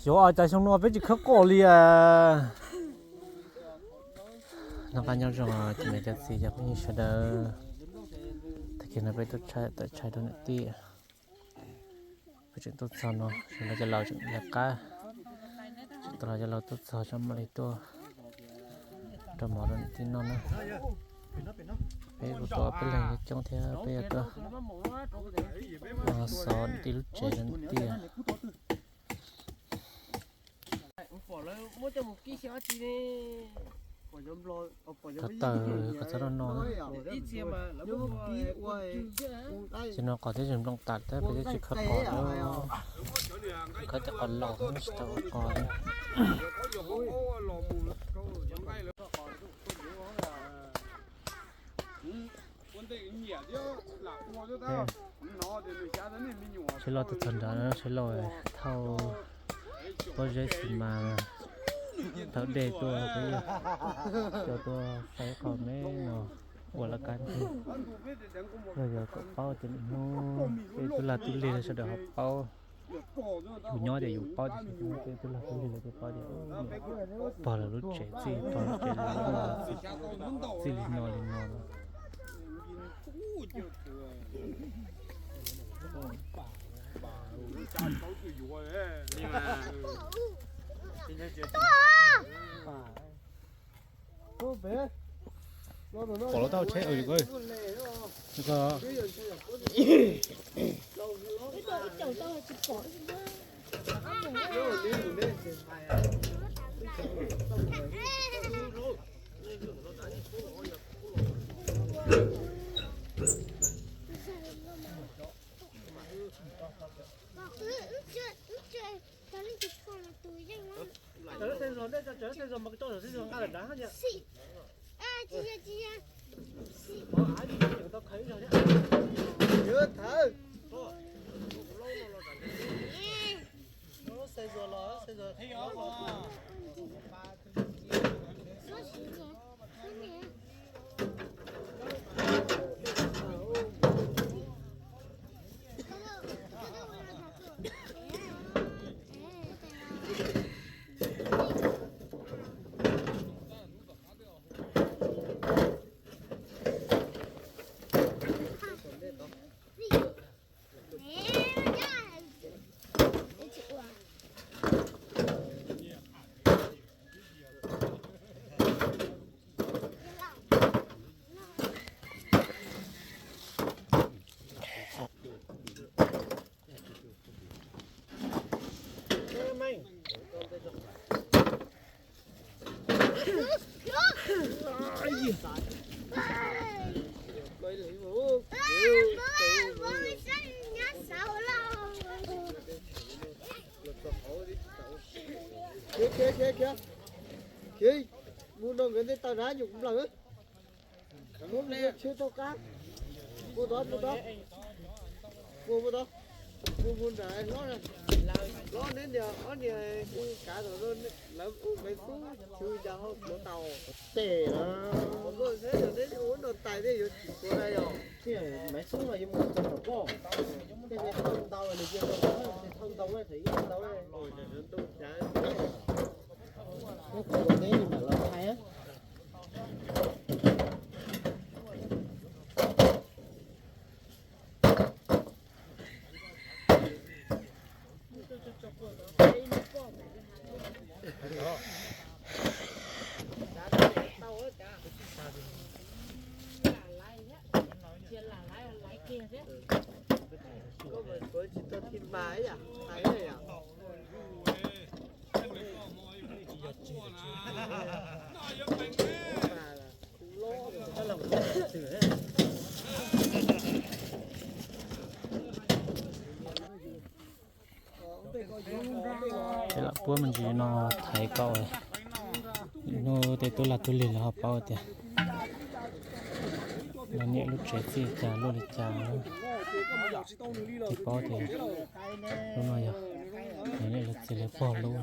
Yuav cas xyoo no peb tsis khawb qos li. Noj qab nyob zoo cov niam cov txiv cov phooj ywg sawv daws. Tag kis no peb tuaj tshais tawm tshais rau niam tij. Peb tseem tuaj txog no, sawv daws cov laus tseem lawv qab, tseem tuaj los cov laus tuaj txog tso mam li tuaj rau mov rau niam tij noj na. Peb kuj tuaj peb leeg coob thiab peb yuav tuaj xov niam tij lub tsev rau niam tij. Ko taw ko txhob no no. Ces no qos thiab tsis nplooj tas thiab peb thiaj tsis khawb qos. Khawb tej qos laus tsis tau ua qos li. Tsheb loj tuaj txog nrad, tsheb loj thauj pob zeb xi mas, thauj dej tuaj, coj tuaj saib qhov me no ua laj kab ntug. Yog yog kom paub tias nim hnub peb tub lag tub lig sawv daws ho paub. Yus nyob tias yus paub tiam sis peb tub lag tub lig lawv thiaj paub tias pog lawv lub tsev txij, pog lub tsev lawv lub no txij li no li no no. Pom lub taub hau tsheb. Khiav, khiav, khiav, khiav. Khiav, mus no nkawd tej taw na nyuam kuv nplawm. Mus tsheb tau qab. Mus tod, mus tod. Mus, mus tod. Mus, mus nram hlob na. Hlob neb niag, ob niag kav tom no, lawv ua Maiv Xub chwv cas ho tuav tau. Tej no, neb ua no tais tej yuav tsis tuav na yog. Maiv Xub no yuav mus txog tom koj. Tej thauj ntau nws cia tau, tej thauj ntau thaum ib ntau. Ntau cas. Neb kuv ua teb mam los thaij. Ces lam puab me ntsis no thaiv kom hnub tej tub lag tub lig lawv ho paub tias lawv niam lub tsev txij cas luaj li cas, thiaj paub tias lub no yog lawv niam lawv txiv lawv pog lub.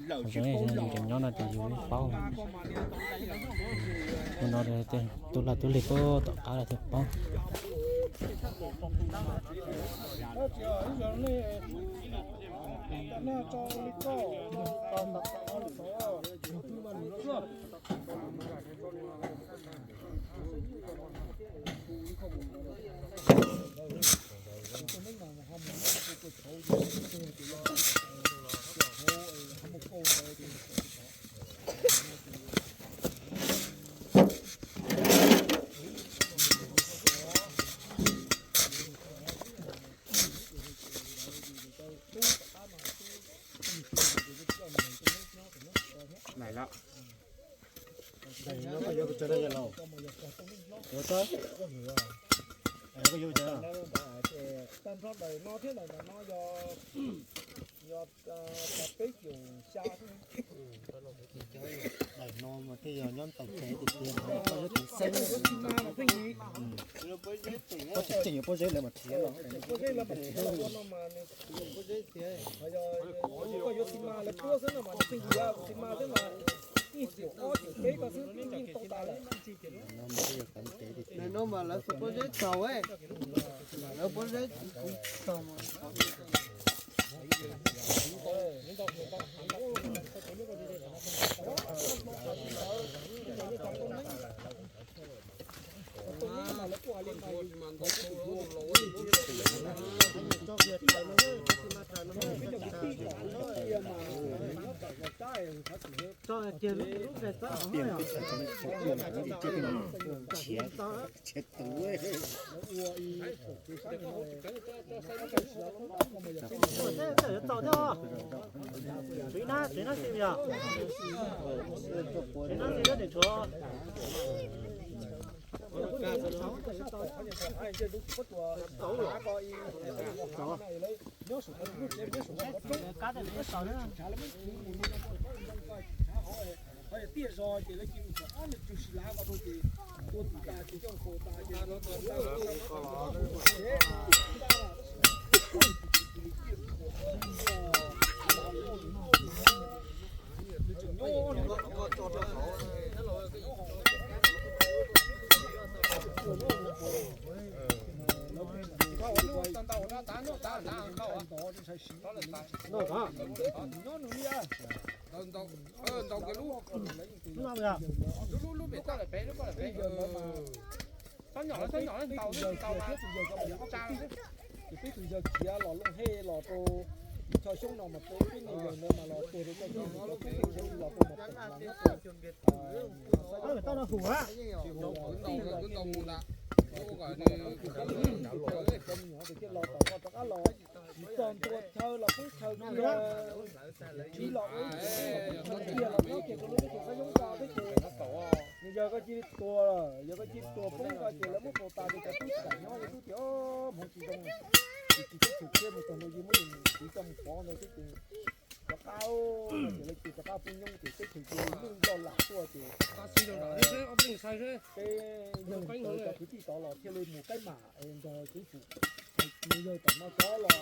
Thaum zoo yus cov nyob no ces yus yeej paub. Hnub no tej tub lag tub lig puag tom qab lawv thiaj paub. Tag nrho daim no thiab daim no yog, yog peb caug xya. Daim no mas thiaj yog nyob ntaus kev tiag tiag, pob zeb tus xeeb. Pob zeb yuav pob zeb lawv mas thiab los. Pob zeb lawv mas thiab los ua no mas nws, koj yuav xi mas lawv tuaj xwb no mas nws pheej yig xi mas xwb mas ib caum ob caum peb ko xwb yeej tau tas lawm. Daim no mas lawv pob zeb txaus, lawv pob zeb txaus. Tsis nab tsis nab xi yog, tsis nab xi lub niam tshuav. Tiaj zog ces lawv cia li txog ob niag tswv si lav ko rau ces tua tus tas ces coj mus faus tas ces Ntaus kiag lub, lub, lub, lub pem koj lawm pem, lub koj lawm pem. Txhob nyom, txhob nyom, ntaus, ntaus mas. Ces peb tus yawg khiav los Looj Hej los rau Choj Xyoob no mas peb, peb niag yawg ntawd mas los tuag rau Choj Xyoob, cov tub txheej khiav los rau mas pem mas nyob rau Tsis hu tau no hu a. Tsis hu, kwv ntaus, kwv ntaus mus ntag. Cov me nyuam ces thiaj los tom ko rov qab los. Tsis txog ntua chaw los poob chaw kiag, tsis los ua ib tug kiag los nyob kiag rau lub teb chaws Xab Yoob ko thiab ces. Nws yog koj cia li tuag, yog koj cia li tuag poob ko ces lawv muab faus tas ces cov tub tsis kam nyob, cov tub tias hmoov tsis zoo, ces tsis teb chaws thiab mus txog ntua ces muab yus txiv coj mus pov ntawd xwb ces rov qab, ces lawv cia rov qab poob nyob ces teb chaws cia li lwj loj lam tuaj ces peb yawg ntawd cov kwv tij tod los thiaj li mus kaib mam nrog tub fum. Nws yawg tom no cov los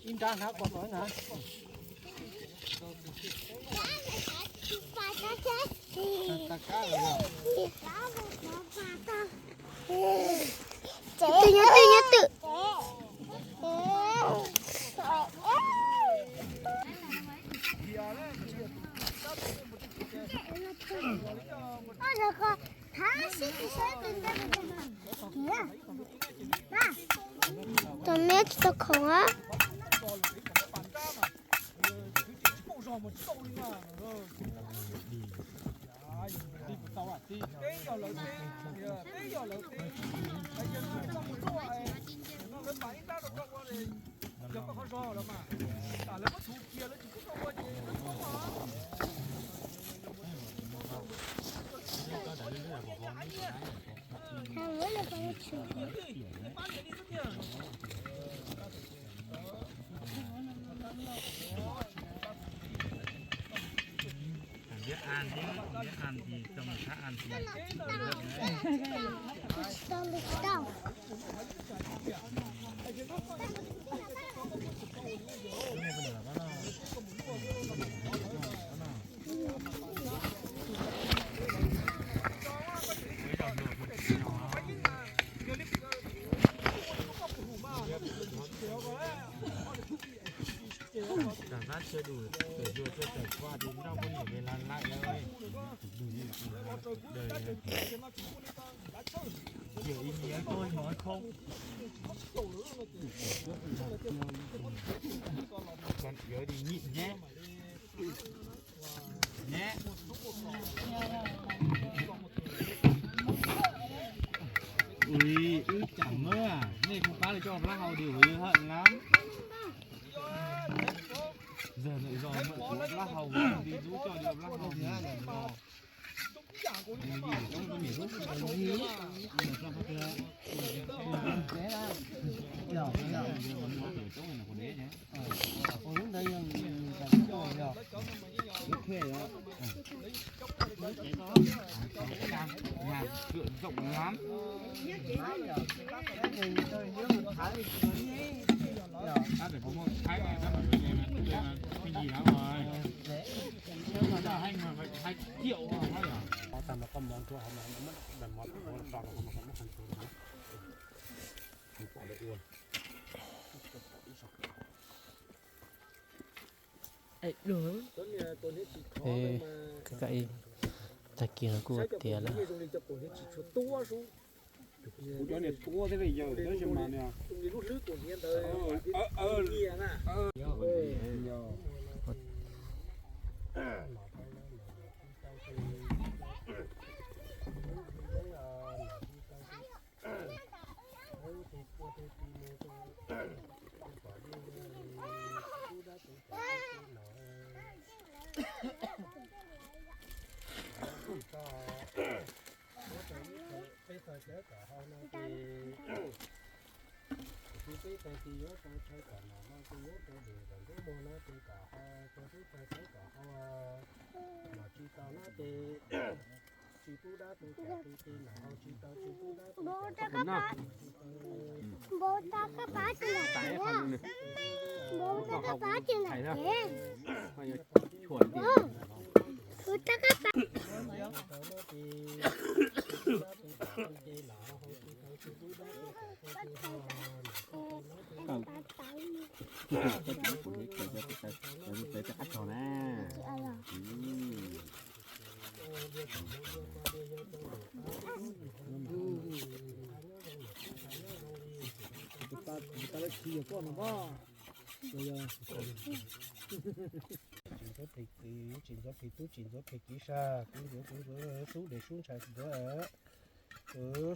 Ib nrab hnav ko tod na. Twg nyob twg nyob twg. Tus me tsis tau khoom a. Tam qab tsawg dum, pem hlua tsawg tam kua tis nroj muab niam me la laim na. Yawm ib niam tuaj hnov khoob. Yawm ib nyim nyab. Nyab. Ui, wb cam muab, nej kuj pab li coj plab hau di ua hawm lab. Zag ntawm zos muab plab hau di zub coj di plab hau. Nhà xưởng rộng lắm. Các để có một thái này, các bạn cái gì lắm rồi. Hai mà phải hai triệu mà nói à. Tag kis no kuj tiav lawm. Peb tag kis yuav rau chaw kom nom no ces yuav rau lwm kom ntub muag no ces kom ho rau tub tag chaw kom ho Los tsis tau no ces tsis pub dab tu, tsis tau tsis pub dab tu. Bố ta có phá, bố ta có phá trên này nhé. Bố ta có phá trên này nhé. Bố ta có phá. Tsis ntxuav phem kwv, tsis ntxuav phem tub, tsis ntxuav phem kwv sa, kuv ntxuav kuv ntxuav, sub dej sub ntsha ntxuav,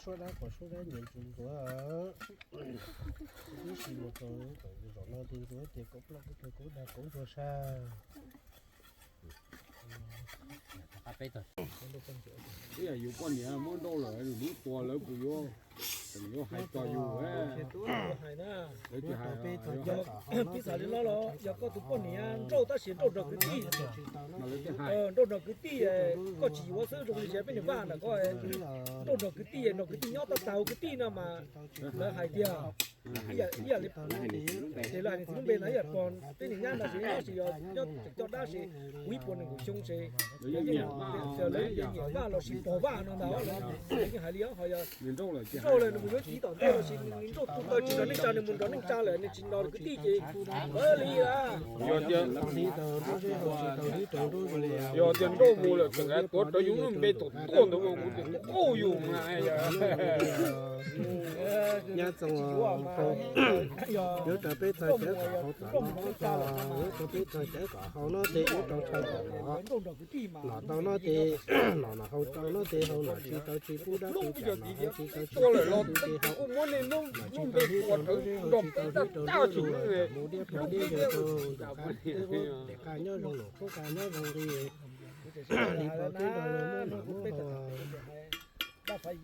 suab dab qhuas suab dab nyiam ntxuav ntxuav. Ib sim mus rau zaum no ntxuav tias kaum plaub kuv kawg kuv dag kaum ntxuav sa. Ib yam yus poj niam muab nrauj lawm, nws hnub tuag lawv puas yuav, yuav hais txog yus, lawv tsis hais. Piv xam li no los yog koj tus poj niam nrauj tab sis nrauj nrog kwv tij, nrauj nrog kwv tij, koj tsis yuav xwb, zoo li peb niam Vaj ntawm koj, nrauj nrog kwv tij, nrog kwv tij nyob tab tag kwv tij no mas lawv hais tias, ib yam li ces lawv hais niam txiv lub npe no ib yam pog peb niam nyab no ces nyob ces yog nyob cov dab ces kuv ib puas nees nkaum xyoo ces lawv yeej nyiam Vaj los sis pog Vaj no ntag, lawv yeej hais li ho yog nrauj lawm nws mus yuav txiv tom ntej los sis nws nrauj tus taw tsis nrog neej tsa nws mus nrog neej tsa lawm nws tsis nrog kwv tij ces lawv li a. Yog tias nrauj mus lawm tseem tuav rawv yus lub npe tom tuaj ntawd mas kuv tias qauj yus mas. Nyab Txoov, yuav rau peb txog cov kom hau, yuav rau peb txog cov kom hau no ces yuav rau tshaj kom los, los tau no ces los, los hau tau no ces hau, los tsis tau tsis pub dab tu, los hau tsis tau tsis pub dab tu ces hau, los tsis tau hlub tau nrauj tsis tau hlub tau nrauj los mus diab pog diab yawg rau nram qab, nram qab nyob zoo, nram qab nyob zoo li. Li pog teb nrog los muab noj muab haus.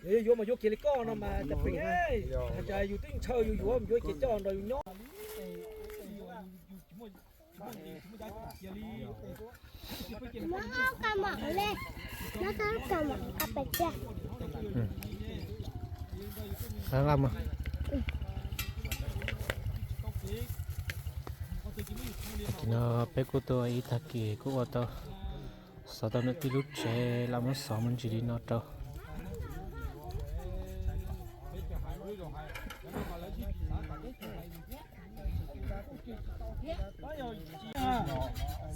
Yuav mas yuav kiag li koj no mas cas pem, hais tias yus twb ntshaw yus yuav mas yuav kiag coj nrog yus nyob. No peb kuj tuaj ib tag kis kuj ua tau, xov tau niam tij lub tsev, lam muab xov me ntsis li no rau.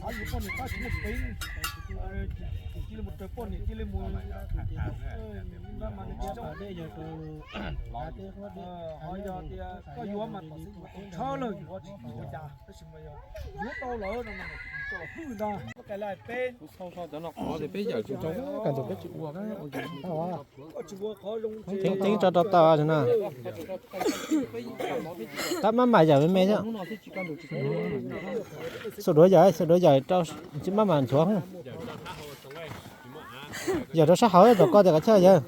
Xav yus poj niam tab sis muaj peev, cia li mus raws poj niam cia li mus. Ho yog tias koj yuav mas tom xwb yus tau ntshaw lawm yus ho tsis yuav cas, tab sis mas yog yuav tau lawm no mas tau los hwj ntag. Koj kais li peb, cov no qhov tias peb yawm tsis tau, kaj ntug peb tsis ua, ua tsis ua qhov zoo. Teeb teeb tso rau tau na. Tab mab mam yawm me me thiab. Xub duav yawm, xub duav yawm rau, tsis mab mam nchuav. Yawm rau sab hauv tom koj tias koj chawj yawg.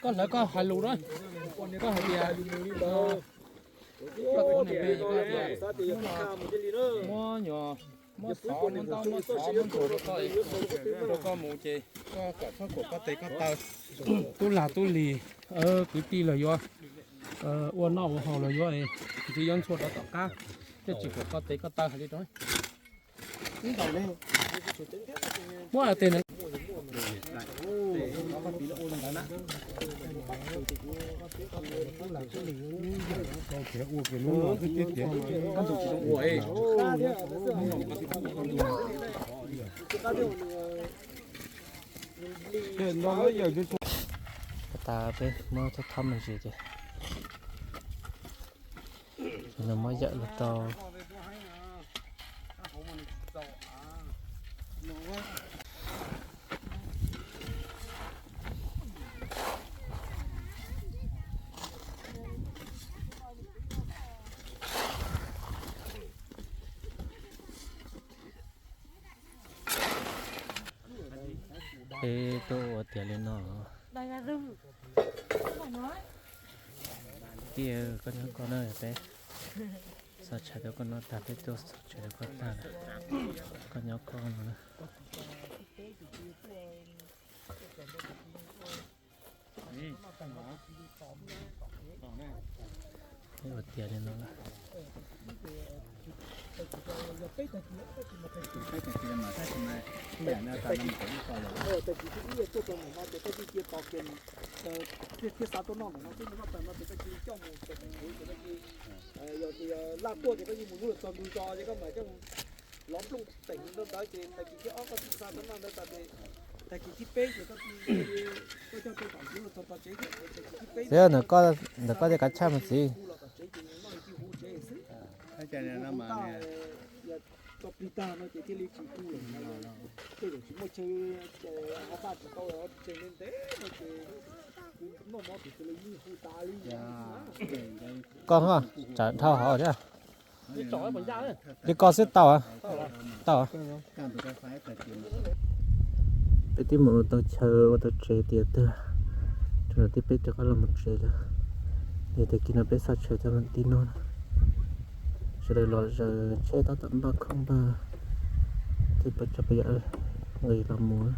Koj hlawv koj hais lus na, koj hais tias, koj hais tias muab nyuam, muab xov, muab ntaub, muab xov, muab ntsuag rau koj, rau koj mus ces koj kom txhob kom koj tes koj taw. Tub lag tub lis, kwv tij los yuav, ua noj ua haus los yuav, ntxiv yuav ntxhua rau tom qab, thiaj tsis kom koj tes koj taw hais li rau. Muab tes na. Tab sis peb muab thawb thawb me ntsis ces nws muab yawm los rau. Peb tuaj ua tiav li no. Tiag, koj nyob koj na, peb xov tshais rau koj noj tag peb tuaj xov tshais rau koj tag lawm. Koj nyob koj no na. Peb ua tiav li no na. Tag kis thib ib tuaj tau ntawm no ces koj yeej cia tos kiag thiab xav tuaj noj ntawm no xwb, noj tag no ces koj cia li coj mus tseem nthuv ces koj cia li, yog tias laj tuaj ces koj yeej mus hnub lawm txog ntug zos ces koj mam coj mus lov nplooj teem li ntawd ces tag kis thib ob koj twb xa tuaj noj ntawd tas ces tag kis thib peb ces koj, koj coj tuaj tom ntug lawm txog tom tsev thiab ces tag kis thib peb, ntawm koj tej kav tshaj mas txiv. Hu los tom tsev ces noj ib hu tsev xwb. Hu tag, yog tso plig tag no ces thiaj li tsis hu lawm. Tej zaum tsis muaj chaw ho taj tsis tau tseem ntev ntev no ces noj mov ces cia li yeej hu tas li. Koj ho tsam dhau hov thiab. Li koj xwb tau, tau. Peb twb mus ua tau chaw ua tau tsev tiav tag, tsuas yog tib peb rov qab los mus tsev lawm. Yog tag kis no peb xauj tshawv tag tib no, sawv daws los zaws tsheb tab tom npaj khoob npaj, thiab pab tso pab yam nqis los mus.